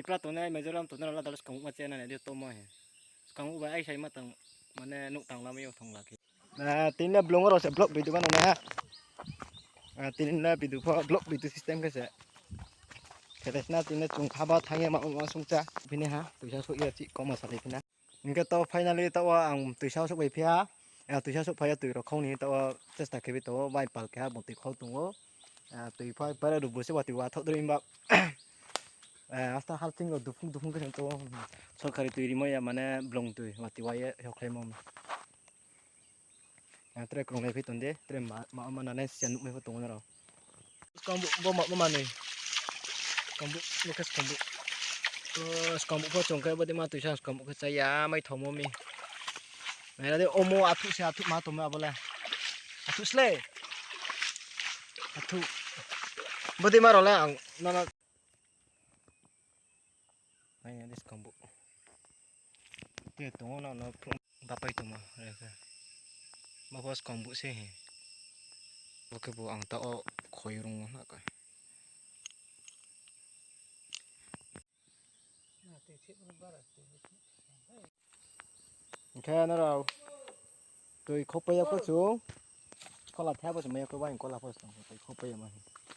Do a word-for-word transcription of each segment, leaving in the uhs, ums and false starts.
Kra tongnai, Mizoram tongnai rao la dal skang ma chena nai di tomo he. Skang bai ai sai ma tang, mane nouh tang lama yo thang la khe. Ah, tini le blung rao se vlog video banang nai ha. Ah, tini le video pho vlog video system khe se. Khe le sna tini le chung khaba thang ye ma, ma sung cha. Bini ha, tuisa souh ye chi koma salai phina. Hing khe taoh finally taoh wo ang tuisa souh bai phi ha. Ah, tuisa souh phai ya tui rao khau ni taoh wo chesta khe bi taoh wo bai pal khe ha bung tui khau tong ou. Ah, tui phai para rubu se wa tui wa thaoh droi himba. Eh, asta hal ching rao duphung duphung khe tong ou. Sorkari tui rimo ya mane blung tui wa tui wa ye hokhlai mo. Tre krung lai phi tong de, tre ma, ma, ma nanai sia nuhmai pho tong ou nrao. Skangbuh, bo ma, bo manoi. Skangbuh, bo khe skangbuh. To skangbuh pho chung khe, bo de ma tuisa skangbuh khe chaya, mai thomo mi. Nai ra de, omo athuh se athuh ma tongmo abo le. Athuh sle. Athuh. Bo de ma rao le ang, nana. Nai ya di skangbuh. Tui tong ou na no phung bapai tongma re khe. Bo pho skangbuh se he. Bo khe bo ang taoh wo khoi rung na khe. Hing khe nrao tui khopai ya pho chung. Kola thai pho se mai ya khe bai kola pho se tong tui khopai ya ma.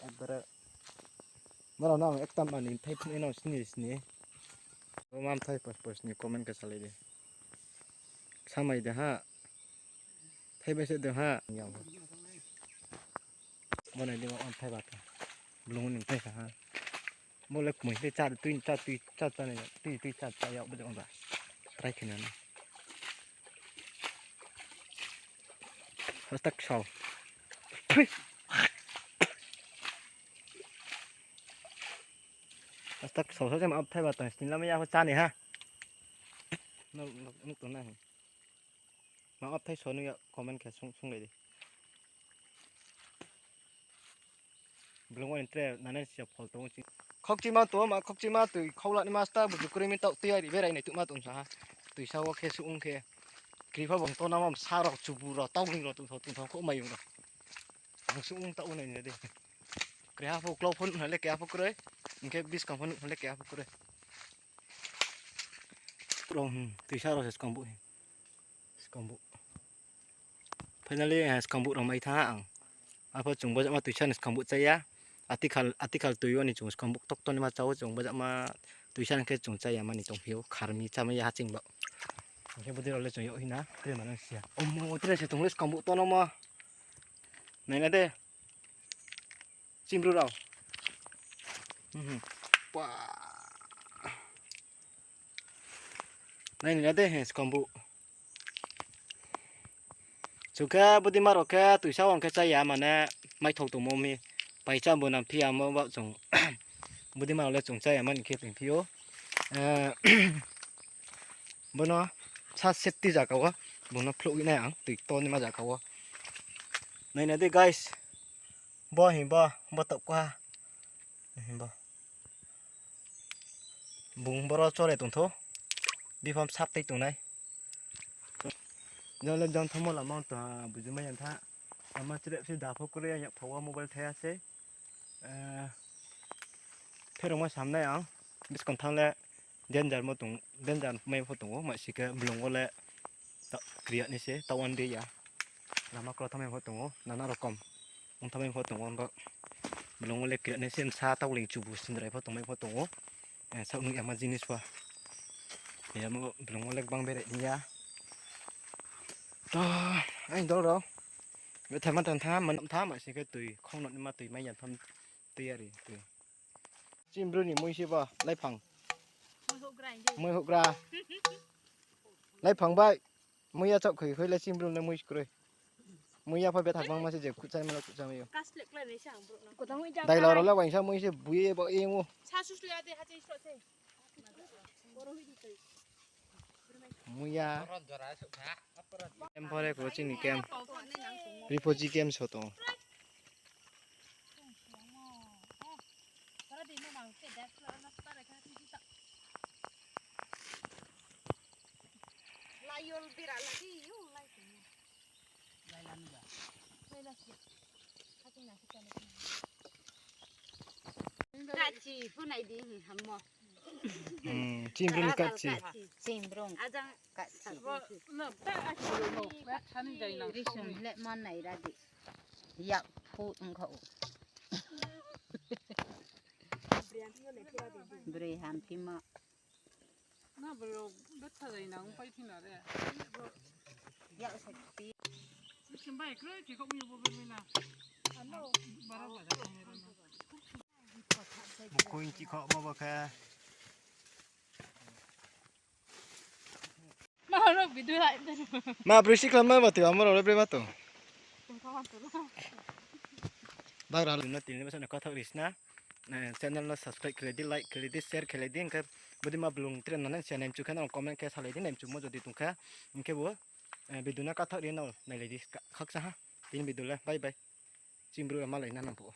Ekbare. Nrao no ang ekta mani thai phung no sini sini. Bo mam thai pos pos ni comment khe salai di. Samai de ha. Thai bai se de ha. Yang. Bo nai di ma thai ba ta. Blung ni thai sa ha. Bo le kmui se cha tui cha tui cha cha ni tui tui cha cha yag bo de ba. Try khe na ni. Hastak sao. Phui. Hastak sao sao se ma apthai ba tang sini lama ya pho cha ni ha. Nuk, nuk, nuk tong na hi. Ma apthai so nung ya comment khe sung, sung lai di. Blung wo ni tre nanai sia phol tong ou chi. Khokchima tong ou ma, khokchima tui khaula ni master bu jukroi mi taoh tui ari berai nai tuma tong sa ha. Tuisa wo khe su ong khe. Kri pha bung tong na ma sa rao, chubu rao, tauling rao tong thou, tong thou kho mayung rao. Ang su ong taoh wo nai ni de. Kri ha pho klau pho nuh na le khe ha pho kroi. Hing khe biskang pho nuh na le khe ha pho kroi. Rao, hmm, tuisa rao se skangbuh he. Skangbuh. Finally, eh, skangbuh rao mai tha ang. Apho chung bojama tuisa ni skangbuh chaya. Atikhal, atikhal tui wo ni chung skangbuh tokto ni ma chao chung bojama tuisa ni khe chung chaya mani tongphi ou. Kharmi chamai ya ha ching ba. Hing khe bodei rao le chung yag hina, tre ma nang sia. Omo, tre se tong le skangbuh tono ma. Nai na de. Chimbru rao. Mhm. Pua. Nai ni na de, he, skangbuh. Chung khe bodei ma rao khe tuisa wo ang khe chaya mane maithou tongmo mi. Paicha bo nang phi ya mo ba chung. Bodei ma rao le chung chaya mani khe tongphi ou. Eh, bono sa safety zaga wo. Bung no phluh nai ang tui to ni ma zaga wo. Nai na de guys. Bo hing bo, bo taoh kha. Hing bo. Bung boro chore tong thou. Biphang sap tei tong nai. Jang le jang thamo lama tong ha, buju mai yang tha. Lama chrep se da pho kroi, yang yak phawa mobile thai ya se. Eh, pherong ma sam nai ang. Biskang thang le danger mo tong, danger mai pho tong ou, ma si khe blung wo le ta-, kriya ni se, ta one day ya. Lama kro thamai pho tong ou, nana rokom. Ong thamai pho tong ou, ongkha blung wo le kriya ni se, msa tauling chubu sindrai pho tongmai pho tong ou. Eh, sa ong ya ma jinis pho. Ya mo blung wo le gbang bere ni ya. To, ai dol rao. Bethai ma tang tha, man tha, ma si khe tui, khong no ni ma tui, mai yan tham tui ari, tui. Chimbru ni mui se ba, laiphang. Mui houhgra. Laiphang bai. Mui ya chak khoi khoi le chimbru le mui se kroi. Mui ya pha bethak bang ma se je kuchai ma kuchai ma yo. Dai la rao le waisa mui se bui ye ba ye mo. Mui ya. Camp pore ko chini camp. Refugee camp so tong. Kachi, phunai di, hmm, hammo. Chini bru ni kachi. Chini bru ni kachi. Abo no ta aki bru no, na thani jai nang. Risum le man nai ra di. Yak phu ongkha ou. Broi hamphimo. Na bro, betha jai nang pai thina re. Yak sakti. Simbai kroi ki kok mi bo bermi na. Bara bara. Mukui ki kok mo bo khe. Ma ro video lai de. Ma bro si klam ma ba tu amor ore bre ma tu. Bagra no tini bsa no kathok ri sna. Eh, channel no subscribe khlai di, like khlai di, share khlai di, hingkhe bodi ma blung tre no nang se naimchu khe no comment khe salai di, naimchumo jodi tong khe, hingkhe bo, eh, video no kathok ri no nailai di, ka-, khaksa ha. Tini video le, bye bye. Chini bru malai na nang phuh.